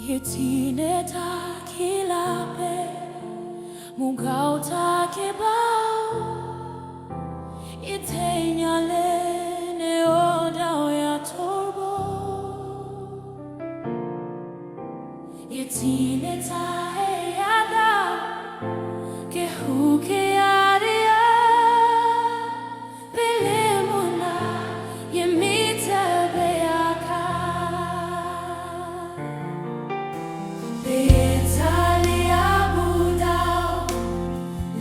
ယထံၣ်န့ၢ်တၢ်ခံလၢ်ပဲ, မုၢ်ဂၤအိၣ်တၢ်က့ၤဘၣ်, ယသ့ၣ်ညါလၢနအိၣ်ဒီးယၤထီဘိ, ယထံၣ်န့ၢ်တၢ်အဲၣ်ယၤဒၣ်, ကဟူးက့ၤယၤဒံးဧါ, ပလ့မုၢ်နၤ, ယမ့ၢ်တဘဲယၤခါ ပယတၢ်လၢအဘူးဒီး,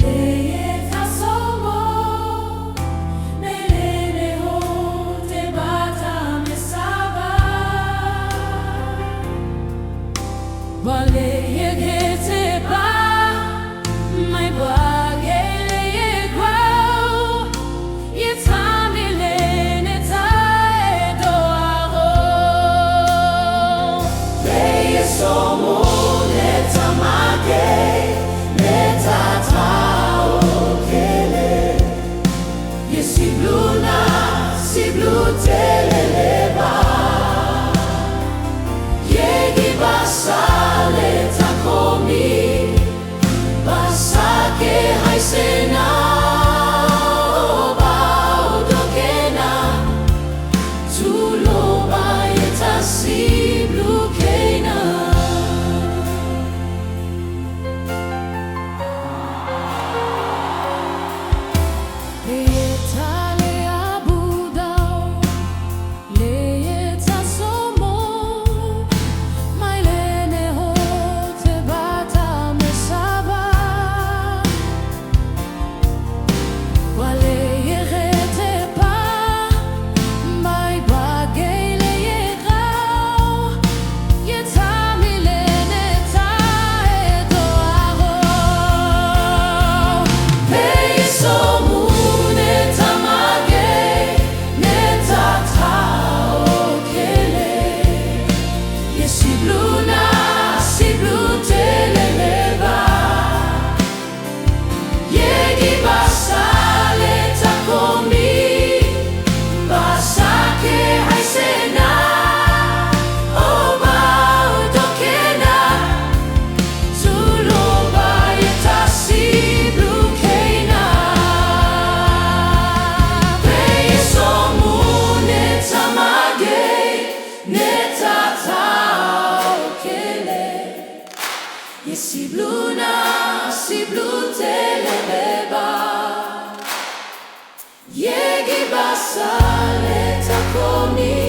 လၢယတၢ်ဆိကမိၣ်, မ့ၢ်လၢနဟိတဲဘၣ်တၢ်မဲာ်ဆါဘၣ်, ပှၤလၢယဂ့ၤတ့ၢ်ဘၣ်, မ့ၢ်ပှၤဂ့ၤလၢယဂီၢ် ယထံၣ်န့ၢ်လၢနတၢ်အဲၣ်ဒိၣ်အဃိ, လၢယဆိကမိၣ်နတၢ်မၤဂ့ၤ, နတၢ်တၢ်အိၣ်ကလဲာ်, ယစံးဘျုးနၤ, စံးဘျုးတလဲၤလဲၤဘၣ် ယဂံၢ်ဘၣ်ဆၣ်လၢတၢ်ကိးမံၤ, ဘၣ်ဆၣ်ကဟဲစ့ၢ်နၤ, အိၣ်ဘၣ်အိၣ်ဒီးက့ၤနၤ, တူၢ်လိာ်ဘၣ်ယတၢ်စံးဘျုးက့ၤနၤ လၢယတၢ်ဆိကမိၣ်, မ့ၢ်လၢနဟိတဲဘၣ်တၢ်မဲာ်ဆါဘၣ်, ပှၤလၢယဂ့ၤတ့ၢ်ဘၣ်, မ့ၢ်ပှၤဂ့ၤလၢယဂီၢ်, ယထံၣ်န့ၢ်လၢနတၢ်အဲၣ်ဒိၣ်အဃိ, လၢယဆိကမိၣ်နတၢ်မၤဂ့ၤ, နတၢ်တၢ်အိၣ်ကလဲာ်, ယစံးဘျုးနၤ, စံးဘျုးတလဲၤလဲၤဘၣ် ယဂံၢ်ဘၣ်ဆၣ်လၢတၢ်ကိးမံၤ, ဘၣ်ဆၣ်ကဟဲစ့ၢ်နၤ, အိၣ်ဘၣ်အိၣ်ဒီးက့ၤနၤ, တူၢ်လိာ်ဘၣ်ယတၢ်စံးဘျုးက့ၤနၤ, လၢယဆိကမိၣ်နတၢ်မၤဂ့ၤ, နတၢ်တၢ်အိၣ်ကလဲာ် ယစံးဘျုးနၤ, စံးဘျုးတလဲၤလဲၤဘၣ်, ယဂံၢ်ဘၣ်ဆၣ်လၢတၢ်ကိးမံၤ